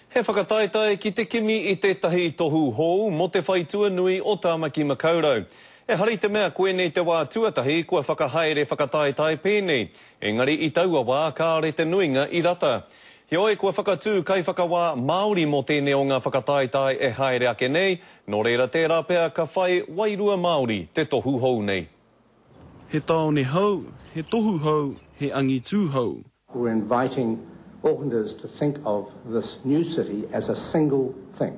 He whakataetae ki te kimi i tētahi tohu hou mō te whaitua nui o Tāmaki Makaurau. Ehara i te mea koinei te wā tuatahi kua whakahaere whakataetae pēnei, engari i taua wā kāore te nuinga i rata. Heoi, kua whakatū kaiwhakawā Māori mō tēnei o ngā whakataetae e haere ake nei, nō reira tērā pea ka whai wairua Māori te tohu hou nei. He tāone hou, he tohu hou, he angitū hou. We're inviting Aucklanders to think of this new city as a single thing,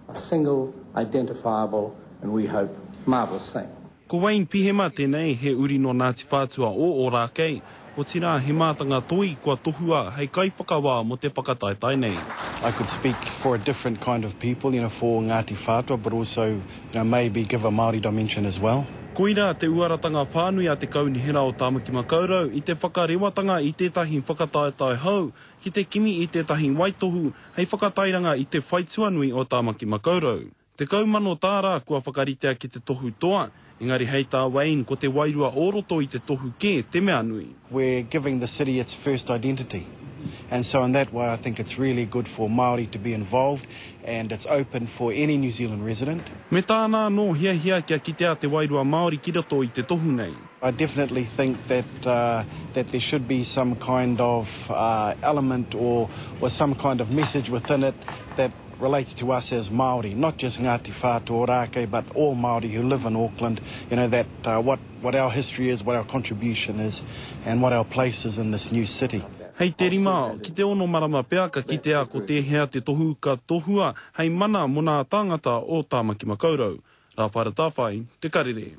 a single identifiable and we hope marvellous thing. Ko Wayne Pihema tēnei, he uri nō Ngāti Whātua o Ōrākei, otirā he mātanga toi kua tohua hei kaiwhakawā mō te whakataetae nei. I could speak for a different kind of people, you know, for Ngāti Whātua, but also, you know, maybe give a Māori dimension as well. Koirā te uaratanga whānui a te Kaunihera o Tāmaki Makaurau i te whakarewatanga i tētahi whakataetae hou ki te kimi i tētahi waitohu hei whakatairanga i te whaitua nui o Tāmaki Makaurau. 10,000 tāra kua whakaritea ki te tohu toa, engari hei tā Wayne ko te wairua o roto i te tohu kē te mea nui. We're giving the city its first identity and so in that way I think it's really good for Māori to be involved and it's open for any New Zealand resident. Me tāna anō hiahia kia kitea te wairua Māori ki roto i te tohu nei. I definitely think that that there should be some kind of element or or some kind of message within it that relates to us as Māori, not just Ngāti Whātua Ōrākei but all Māori who live in Auckland, you know, that what what our history is, what our contribution is and what our place is in this new city. Hei te rima, ki te ono marama pea ka kitea ko tēhea te tohu ka tohua hei mana mō nā tāngata o Tāmaki Makaurau. Rāpaera Tāwhai, Te Karere.